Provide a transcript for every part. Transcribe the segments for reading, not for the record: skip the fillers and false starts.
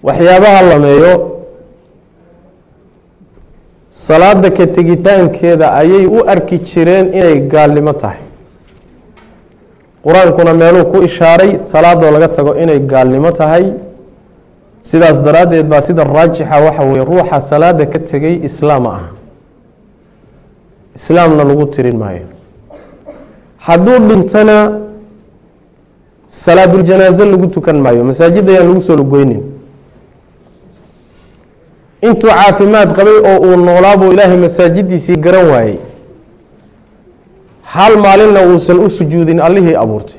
Waxyaabaha lameeyo salaada ka tegitaankeeda ayay u arki jireen inay gaalnimo tahay. Qur-aankuna meeluu ku ishaaray salaadoo laga tago inay gaalnimo tahay. Sidaas daraaddeed baa sida raajixa waxa weye ruuxa salaada ka tegay islaam ah, islaamna lagu tirin maayo. Hadduu dhintana salaaduljanaaze lagu tukan maayo, masaajidda ayaan lagu soo lugoynin. Intuu caafimaad qabay oo uu noolaabuu Ilaahay masaajidiisii garan waayey, hal maalinna uusan u sujuudin Allihii abuurtay.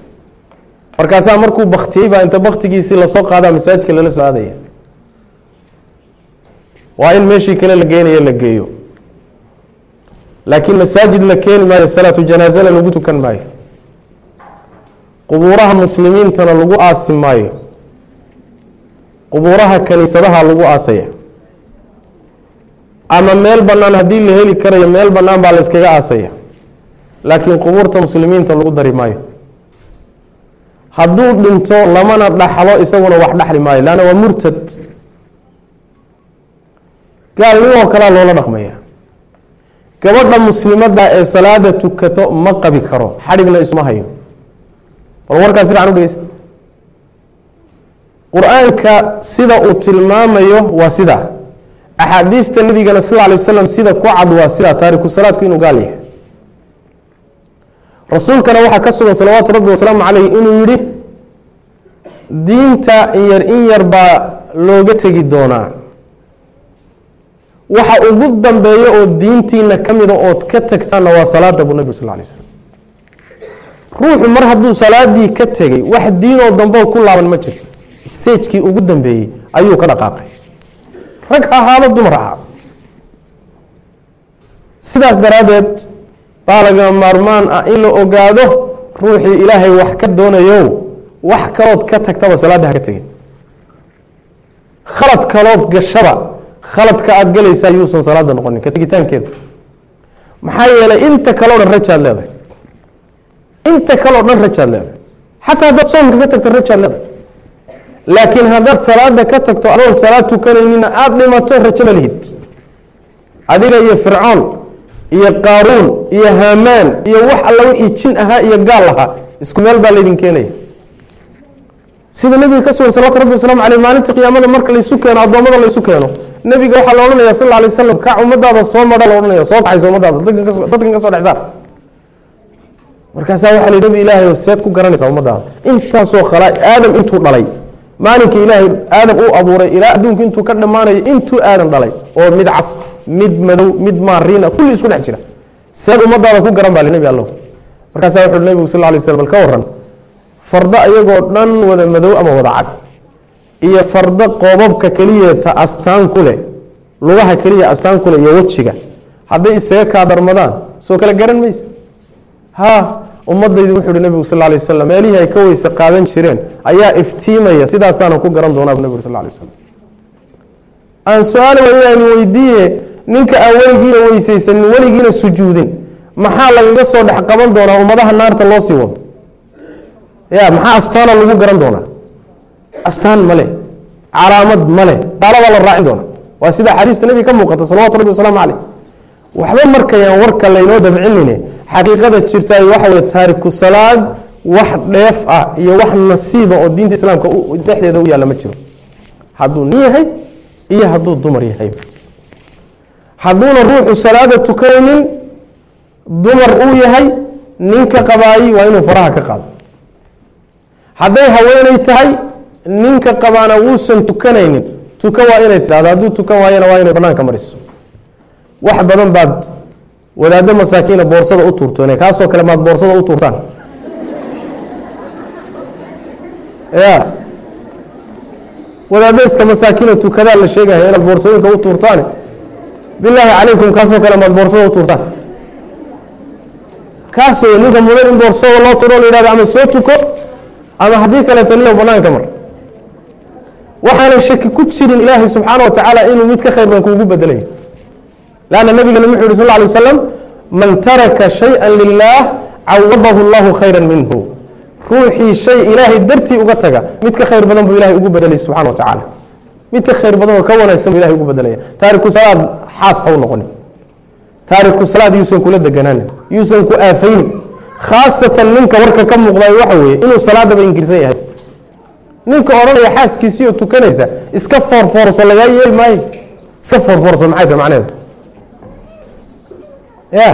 Markaasaa markuu baktiyey baa inta baktigiisii lasoo qaadaa masaajidka lala soo aadaya. Waa in meeshii kale la geenayo la geeyo, laakiin masaajid la keeni maayo, salaatu janaazana lagu tukan maayo, qubuuraha muslimiintana lagu aasi maayo, qubuuraha kaniisadaha lagu aasaya, ama meel bannaan haddii la heli karayo meel bannaan baa la iskaga aasaya, laakiin qubuurta muslimiinta lagu dari maayo. Hadduu dhinto lamana dhaxlo, isaguna wax dhaxli maayo, leanna waa murtad, gaalnimoo kalea loola dhaqmaya. Gabadha muslimadda ee salaada tukato ma qabi karo, xadhigna isuma hayo. Bal warkaas si fiican u dhegeysta. Qur-aanka sida uu tilmaamayo waa sidaa, axaadiista nabigana sal lla alay wasalam sida ku cad waa sidaa, taariku salaadku inuu gaal yahay. Rasuulkana waxaa ka sugan salawaatu rabbi wasalaamu caleyh inuu yidhi diinta in yar in yar baa looga tegi doonaa, waxa ugu dambeeya oo diintiina ka mida ood ka tagtaanna waa salaada buu nabig sal lla alay slam. Ruuxu mar hadduu salaadii ka tegey wax diinoo damboo ku laaban ma jirto, stagekii ugu dambeeyey ayuu ka dhaqaaqay, rag ha ahaado dumar ha ahaado. Sidaas daraaddeed baa laga maarmaan ah in la ogaado ruuxii Ilaahay wax ka doonayo wax kalood ka tagtaba salaadda ha ka tegin, khalad kalood gashaba khaladka aada galaysaa yuusan salaada noqonin ka tegitaankeeda. Maxaa yeelay inta kaleo dhan rajaad leedahay, inta kaleo dhan rajaad leedahay, xataa haddaad soomka ka tagto rajaad leedahay, laakiin haddaad salaada ka tagto adoon salaad tukanaynina aada dhimato rajo ma lihid. Adiga iyo Fircoon iyo Qaaruun iyo Haamaan iyo wax alla wixii jin ahaa iyo gaal ahaa isku meel baa laydin keenaya. Sida nebiga ka sugan salawatu rabbi waslamu caleyh, maalinta qiyaamada marka laysu keeno addoommada laysu keeno, nebiga waxaa la odhanaya sal alla alay wasalam kac ummadaada soo madha la odhanaya, soo kaxaysa ummadaada dadkan ka soo dhex saar. Markaasaa waxaa la yidhi nabi Ilaahay oo seed ku garanaysaa ummadaada intaasoo khalaa Aadam intuu dhalay, maalinka Ilaahay Aadam uu abuuray ilaa adduunku intuu ka dhammaanayo intuu Aadam dhalay oo mid cas, mid madow, mid maariina kulli isku dhex jira, seed ummadaada ku garan baa li nebi Allow. Markaasaa wuxu uhi nebigu sal lla alay slam bal ka warran fardo ayagoo dhan wada madow ama wada cad iyo fardo qoobabka keliyeeta astaan ku leh, lugaha keliya astaan ku leh iyo wejiga, hadday isaga kaadarmadaan soo kala garan maysa? Ha, ummadaydu wuxuu uhi nebigu sal lla alay wasalam meelihii ay ka weyse qaadan jireen ayaa iftiimaya, sidaasaana ku garan doonaa bu nebigu sal lla alay wasalam. Aan su-aal wayaan weydiiye, ninka aan weligiina weysaysanin weligiina sujuudin maxaa lagaga soo dhex qaban doonaa ummadaha naarta loo sii wado? Ya maxaa astaana lagu garan doonaa? Astaan male, calaamad male, gaalabaa la raacin doonaa. Waa sida axaadiista nebiga ka muuqata salawatu rabbi wasalaamu caleyh. Waxba markayaan warka laynoo dabcinine, xaqiiqada jirtaay waxa weye taariku salaad wax dheef ah iyo wax nasiiba oo diinta islaamka dhexdeeda u yaalla ma jiro, hadduu nin yahay iyo hadduu dumar yahay. Hadduuna ruuxu salaada tukanaynin dumar uu yahay, ninka qabaayi waa inuu faraha ka qaado. Hadday haweeney tahay ninka qabaana wuusan tukanaynin, tukan waa inay tidhahdo, hadduu tukan waayana waa inay banaanka mariso. Wax badan baad wadaaddo masaakiina boorsada u tuurtoone, kaasoo kale maad boorsada u tuurtaan. Ya wadaaddo iska masaakiina tukadaa la sheegaya inaad boorsooyinka u tuurtaane, bilaahi calaykum kaasoo kale maad boorsada u tuurtaan? Kaas wey ninka mudan in boorsada loo turo, la yidhahdo ama soo tuko ama haddii kaleeto niyo banaanka mar. Waxaana shaki ku jirin Ilaahay subxaana wa tacaala inuu mid ka khayr badan kuugu bedelayo, lanna nabigana wuxuu yihi sal lla alay wasalam man taraka shay-an lilah cawadahu allahu khayra minhu. Ruuxii shay Ilaahay dartii uga taga mid ka khayr badan buu Ilahay ugu bedelay subxana wa tacaala. Mid ka khayr badan oo ka wanaagsan buu Ilahay ugu bedelaya. Taariku salaad xaas ha u noqonin, taariku salaad yuusan kula deganaanin, yuusan ku aafaynin. Khaasatan ninka warka ka muuqday waxa weeye inuu salaadaba inkirsan yahay. Ninka odhanaya xaaskiisii oo tukanaysa iska foorfoorso lagaa yeeli maayo. Iska foorfoorso maxay tahay macnaheedu? Ya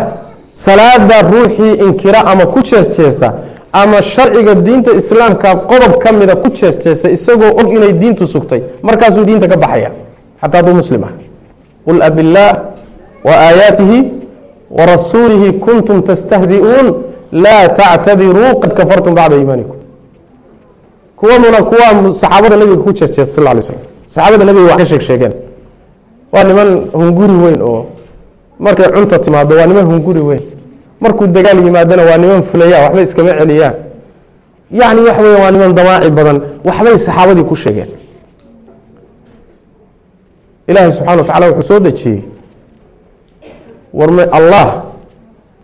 salaada ruuxii inkira ama ku jees-jeesa ama sharciga diinta islaamka qodob ka mida ku jees-jeesa isagoo og inay diintu sugtay, markaasuu diinta ka baxaya xataa hadduu muslim ah. Qul abillaah wa aayaatihi wa rasuulihi kuntum tastahzi'uun laa tactadiruu qad kafartum bacda iimaanikum. Kuwanuna kuwaa saxaabada nabiga ku jees-jeesa sal lla alay slam. Saxaabada nabiga wax ka sheeg sheegeen, waa niman hunguri weyn oo markay cunta timaado waa niman hunguri weyn, markuu dagaal yimaadona waa niman fulaya, waxba iskama celiyaan, yacni waxa weya waa niman damaaci badan, waxbay saxaabadii ku sheegeen. Ilaahay subxana wa tacala wuxuu soo dejiyey warma Allah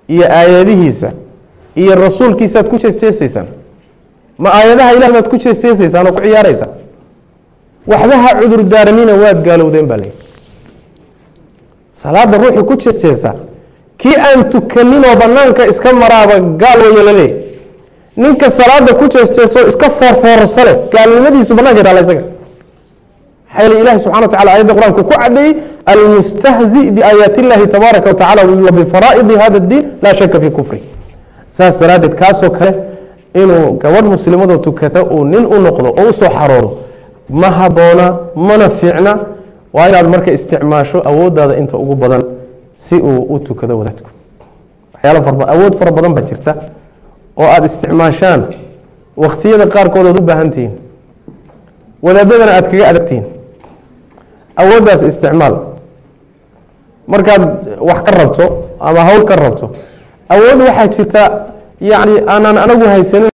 iyo aayadihiisa iyo rasuulkiisaad ku jees-jeesaysaan? Ma aayadaha ilahay baad ku jees-jeesaysaan oo ku ciyaaraysaan? Waxba ha cudur daaranina, waad gaalowdeen baa layidhi. Salaada ruuxii ku jees-jeesa, kii aan tukaninoo banaanka iska maraaba gaal weeye laleeyahy. Ninka salaada ku jees-jeesoo iska foorfoorsale gaalnimadiisu bananka taala isaga. Maxaa yeelay ilahi subxana wa tacala aayadda qur-aanku ku caddeeyey almustahzi biaayaati illahi tabaaraka wa tacala wa bifaraa'idi hada addiin laa shaka fii kufri. Saas daraaddeed kaasoo kale inuu gabadh muslimadoo tukata uu nin u noqdo oo usoo xaroodo ma habboona, mana fiicna. Waa inaad marka isticmaasho awooddaada inta ugu badan si uu u tukado wadaadku. Waxyaala fara awood fara badan baa jirta oo aada isticmaashaan wakhtiyada qaarkood ood u baahan tihiin, wadaadadana aad kaga adagtihiin. Awooddaas isticmaal markaad wax ka rabto ama hawl ka rabto. Awood waxaa jirta yacni aanan anagu haysanin.